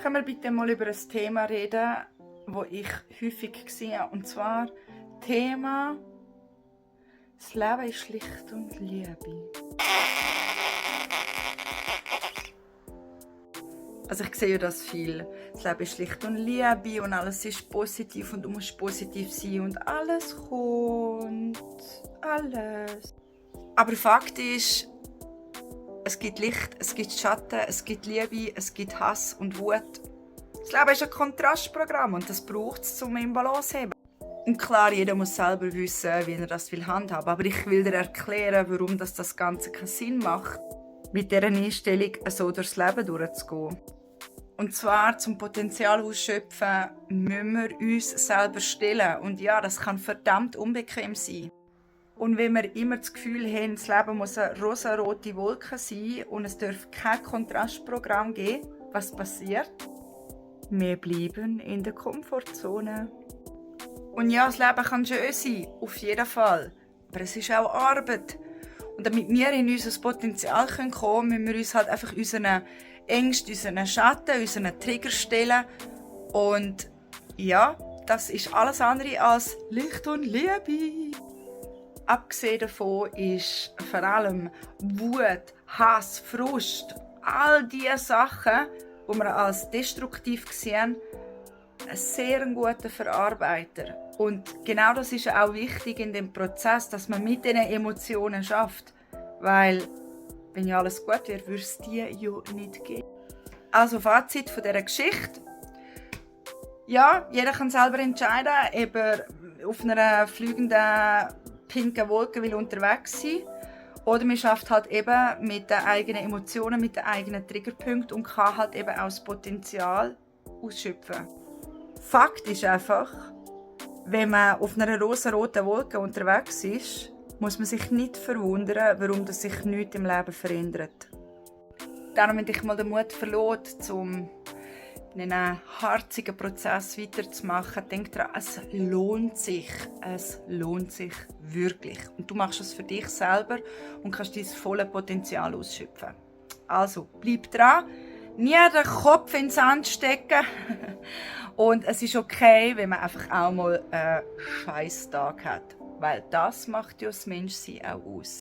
Können wir bitte mal über ein Thema reden, das ich häufig sehe, und zwar Thema «Das Leben ist schlicht und Liebe». Also ich sehe ja das viel. Das Leben ist schlicht und Liebe und alles ist positiv und du musst positiv sein und alles kommt. Alles. Aber Fakt ist, es gibt Licht, es gibt Schatten, es gibt Liebe, es gibt Hass und Wut. Das Leben ist ein Kontrastprogramm und das braucht es, um in Balance zu haben. Und klar, jeder muss selber wissen, wie er das handhaben will. Aber ich will dir erklären, warum das Ganze keinen Sinn macht, mit dieser Einstellung so durchs Leben durchzugehen. Und zwar zum Potenzial ausschöpfen, müssen wir uns selber stellen. Und ja, das kann verdammt unbequem sein. Und wenn wir immer das Gefühl haben, das Leben muss eine rosarote Wolke sein und es darf kein Kontrastprogramm geben, was passiert? Wir bleiben in der Komfortzone. Und ja, das Leben kann schön sein, auf jeden Fall. Aber es ist auch Arbeit. Und damit wir in unser Potenzial kommen können, müssen wir uns halt einfach unseren Ängsten, unseren Schatten, unseren Trigger stellen. Und ja, das ist alles andere als Licht und Liebe. Abgesehen davon ist vor allem Wut, Hass, Frust, all diese Sachen, die wir als destruktiv sehen, ein sehr guter Verarbeiter. Und genau das ist auch wichtig in dem Prozess, dass man mit diesen Emotionen schafft. Weil, wenn ja alles gut wäre, würde es die ja nicht geben. Also Fazit von dieser Geschichte. Ja, jeder kann selber entscheiden, ob er auf einer fliegenden pinken Wolke will unterwegs sein. Oder man schafft halt eben mit den eigenen Emotionen, mit den eigenen Triggerpunkten und kann halt eben auch das Potenzial ausschöpfen. Fakt ist einfach, wenn man auf einer rosa-roten Wolke unterwegs ist, muss man sich nicht verwundern, warum das sich nichts im Leben verändert. Darum habe ich mal den Mut verloren, um in einem harzigen Prozess weiterzumachen. Denk daran, es lohnt sich. Es lohnt sich wirklich. Und du machst es für dich selber und kannst dein volles Potenzial ausschöpfen. Also, bleib dran. Nie den Kopf in den Sand stecken. Und es ist okay, wenn man einfach auch mal einen Scheiß-Tag hat. Weil das macht ja das Menschsein auch aus.